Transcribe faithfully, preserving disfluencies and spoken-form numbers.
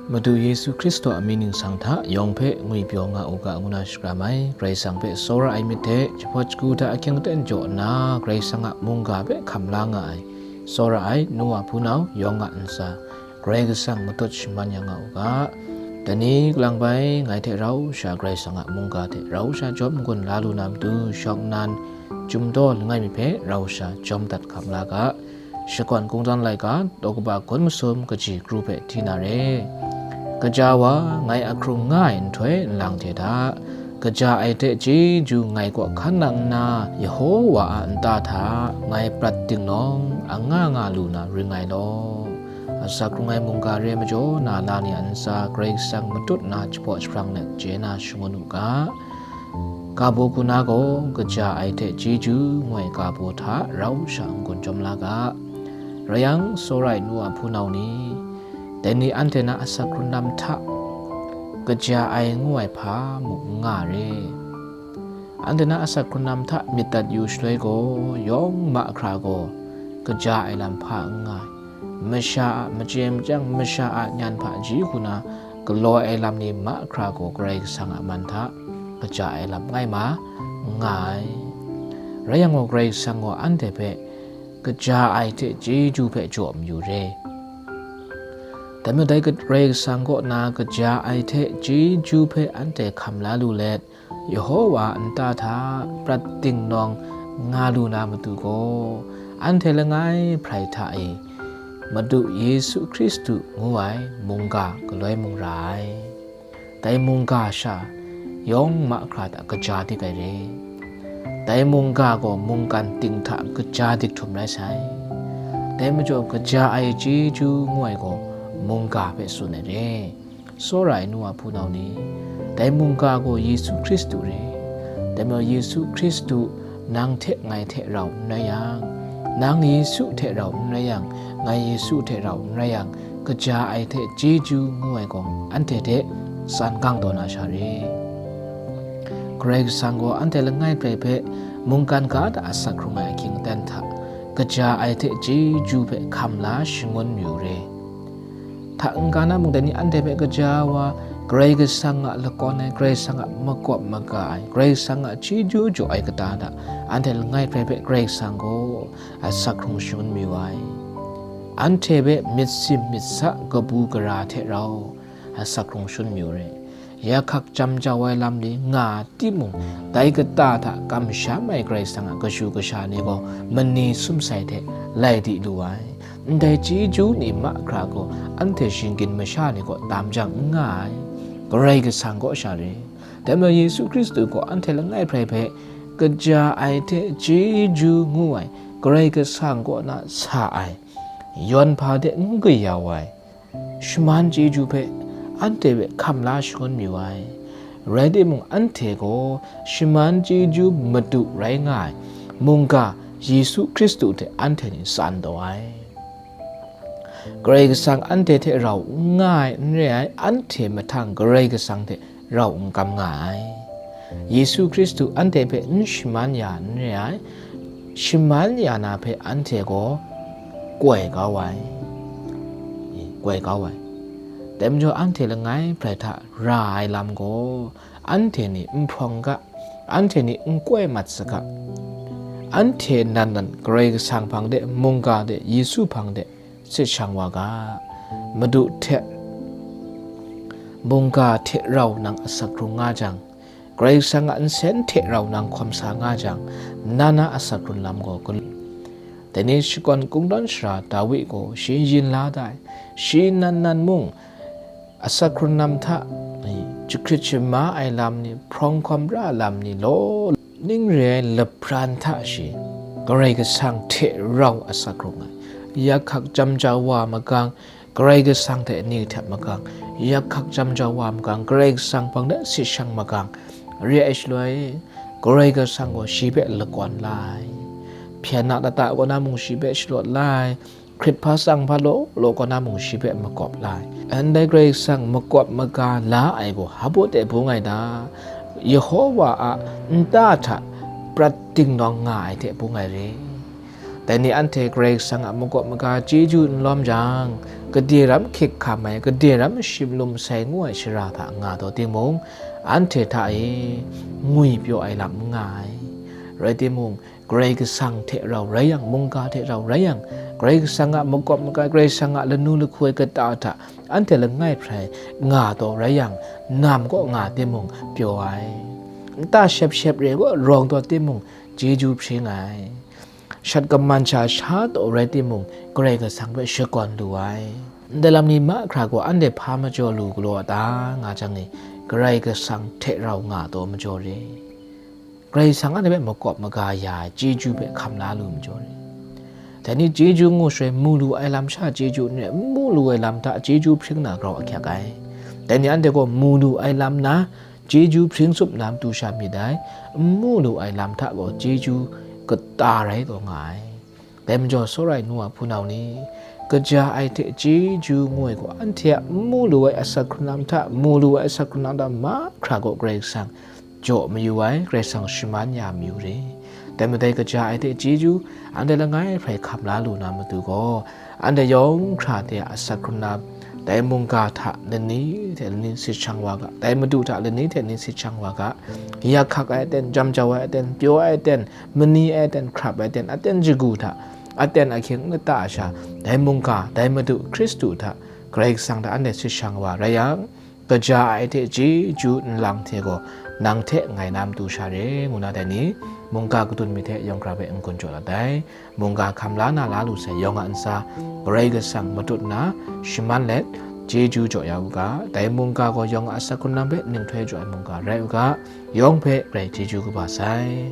Madu Yesu Hkristu a mying ningsang hta yawng hpe ngwipyaw nga u ga ngu na shakram ai, Karai Kasang hpe tsawra ai myit hte jahpawt shagu hta ahkying aten jaw nna, Karai Kasang a mungga hpe hkam la nga ai, tsawra ai nu wa hpunau yawng a ntsa, Karai Kasang matut shaman ya nga u ga. Dai ni kalang bai ngai hte rau sha Karai Kasang a mungga hte rau sha jawm n-gun la lu na matu shawng nnan, Chyum daw langai mi hpe rau sha jawm dat hkam la ga. Shakawn Kungdawn laika, daw kaba gun masum kaji kru hpe hti na re. Kaja wa ngai a hkrung nga ai nhtoi nlang hte hta, kaja ai hte chyeju ngai kaw hkan nang nna, Yehowa a nta hta ngai prat dingnawng, a nga nga lu na ring ai law. Asak hkrung ai mungga re majaw na, na ni a ntsa Karai Kasang matut na jahpaw jahprang let chye na shangun u ga. Ga baw hku na gaw, kaja ai hte chyeju ngu ai ga baw hta rau sha n-gun jawm la ga. Rai yang, tsawra ai nu a hpunau ni, dai ni anhte na asak hkrun lam hta kaja ai ngu ai hpa mung n nga re. Anhte na asak hkrun lam hta myit dat yu shaloi gaw, yawng mahkra gaw kaja ai lam hpa n nga ai. Masha a machye machyang, masha a nyan hpaji hku na galaw ai lam ni mahkra gaw Karai Kasang a man hta kaja ai lam ngai ma, n nga ai. Rai yang gaw, Karai Kasang gaw anhte hpe kaja ai hte chyeju hpe jaw mayu re. Dai majaw dai Karai Kasang kaw na kaja ai hte chyeju hpe anhte hkam la lu let, Yehowa a nta hta prat dingnawng nga lu na matu gaw, anhte langai hprai hta e Madu Yesu Hkristu ngu ai mungga galoi mung ra ai. Dai mungga sha yawng mahkra hta kaja dik ai re. Dai mungga gaw mungkan ting hta kaja dik htum rai sai. Dai majaw, kaja ai chyeju ngu ai gaw mungga hpe tsun ai re. Tsawra ai nu wa hpunau ni, dai mungga gaw Yesu Hkristu re. Dai majaw, Yesu Hkristu nang hte ngai hte rau n rai yang, nang Yesu hte rau n rai yang, ngai Yesu hte rau n rai yang, kaja ai hte chyeju ngu ai gaw anhte hte tsan gang taw na sha re. Karai Kasang gaw anhte langai hprai hpe mungkan ga hta asak hkrung ai ahkying aten hta, kaja ai hte chyeju hpe hkam la shangun mayu re. Hta n-ga na mung dai ni anhte hpe kaja wa, Karai Kasang a lakawn ai, Karai Kasang a makawp maga ai, Karai Kasang a chyeju jaw ai kata hta, anhte langai hprai hpe Karai Kasang gaw asak hkrung shangun mayu ai. Anhte hpe myit sim myit sa kabu gara hte rau asak hkrung shangun mayu re. Yak hkak jam jau ai lam ni nga timung, dai kata hta kamsham ai Karai Kasang a kashu kasha ni gaw mani sumsai hte lai di lu ai. Ndai chyeju ni mahkra gaw anhte shinggyim masha ni kaw tam jang n nga ai, Karai Kasang kaw sha re. Dai majaw Yesu Hkristu gaw anhte langai hprai hpe kaja ai hte chyeju ngu ai Karai Kasang kaw na sa ai yawn hpa de n gayau ai shaman chyeju hpe anhte hpe hkam la shangun mayu ai. Rai timung, anhte gaw shaman chyeju madu rai nga ai mungga Yesu Hkristu hte anhte ni tsan taw ai. Karai Kasang anhte hte rau n nga ai n re ai, anhte mahtang Karai Kasang hte rau n kam nga ai. Yesu Hkristu anhte hpe n shaman ya n re ai, shaman ya na hpe anhte gaw koi kau ai, koi kau ai. Dai majaw, anhte langai hprai hta ra ai lam gaw, anhte ni n hprawng ga, anhte ni n koi mat saga, anhte nan nan Karai Kasang hpang de, mungga de, Yesu hpang de sit shang wa ga. Madu hte mungga hte rau nang asak hkrung nga jang, Karai Kasang a nsen hte rau nang hkawm sa nga jang, na na asak hkrun lam gaw gal-, dai ni shakawn kungdawn sara Dawi gaw shi yin la da ai, shi nan nan mung, asak hkrun lam hta, jahkrit shama ai lam ni, hprawng hkawm ra lam ni law, ning re ai lapran hta shi, Karai Kasang hte rau asak hkrung ai, yak hkak jam jau wa magang, Karai Kasang hte ni hte magang, yak hkak jam jau wa magang, Karai Kasang hpang de sit shang magang, re ai shaloi, Karai Kasang gaw shi hpe lakawn la ai, hpyen a lata kaw na mung shi hpe shalawt la ai, hkrit hpa tsang hpa law law kaw na mung shi hpe makawp la ai. Ndai Karai Kasang makawp maga la ai gaw hpa baw de bung ai ta? Yehowa a nta hta prat dingnawng nga ai hte bung ai re. Dai ni anhte Karai Kasang a makawp maga chyeju n lawm jang, gade ram hkyik hkam ai, gade ram shim lum sai ngu ai shara hta nga taw timung, anhte hta e ngwi pyaw ai lam n nga ai. Rai timung, Karai Kasang hte rau rai yang, mungga hte rau rai yang, Karai Kasang a makawp maga, Karai Kasang a lanu lahku ai kata hta anhte langai hprai nga taw rai yang, nam kaw nga timung pyaw ai. Nta shep shep re kaw rawng taw timung, chyeju hpring ai. Shat kaman sha sha taw rai timung, Karai Kasang hpe shakawn lu ai. Ndai lam ni mahkra gaw anhte hpa majaw lu galaw a ta nga jang e, Karai Kasang hte rau nga taw majaw re. Karai Kasang anhte hpe makawp maga ya ai chyeju hpe hkam la lu majaw re. Dai ni chyeju ngu shaloi mu lu ai lam sha chyeju n rai, n mu lu ai lam hta chyeju hpring na grau ahkyak ai. Dai ni anhte gaw mu lu ai lam na chyeju hpring tsup na matu sha myit dai, n mu lu ai lam hta gaw chyeju kata rai taw nga ai. Dai majaw, tsawra ai nu wa hpunau ni, kaja ai hte chyeju ngu ai gaw, anhte a n mu lu ai asak hkrung lam hta, mu lu ai asak hkrung lam hta mahkra gaw Karai Kasang jaw mayu ai, Karai Kasang shaman ya mayu re. Dai matai, kaja ai hte chyeju anhte langai hprai hkam la lu na matu gaw, anhte yawng hkra hte a asak hkrung lam, dai mungga hta lani hte lani sit shang wa ga, dai Madu hta lani hte lani sit shang wa ga, yak hkak ai aten, jam jau ai aten, pyaw ai aten, mani ai aten, hkrap ai aten, aten shagu hta, aten ahkying lata a sha, dai mungga, dai Madu Hkristu hta, Karai Kasang hta anhte sit shang wa rai yang, kaja ai hte chyeju nlang hte gaw nang hte ngai na matu sha re, ngu na dai ni, mungga kadun myit hte yawng hkra hpe n-gun jaw dat ai. Mungga hkam la na la lu sai yawng a ntsa, Karai Kasang matut nna shaman let, chyeju jaw ya u ga, dai mungga gaw yawng a asak hkrung lam hpe ninghkoi jaw ai mungga rai u ga, yawng hpe grai chyeju kaba sai.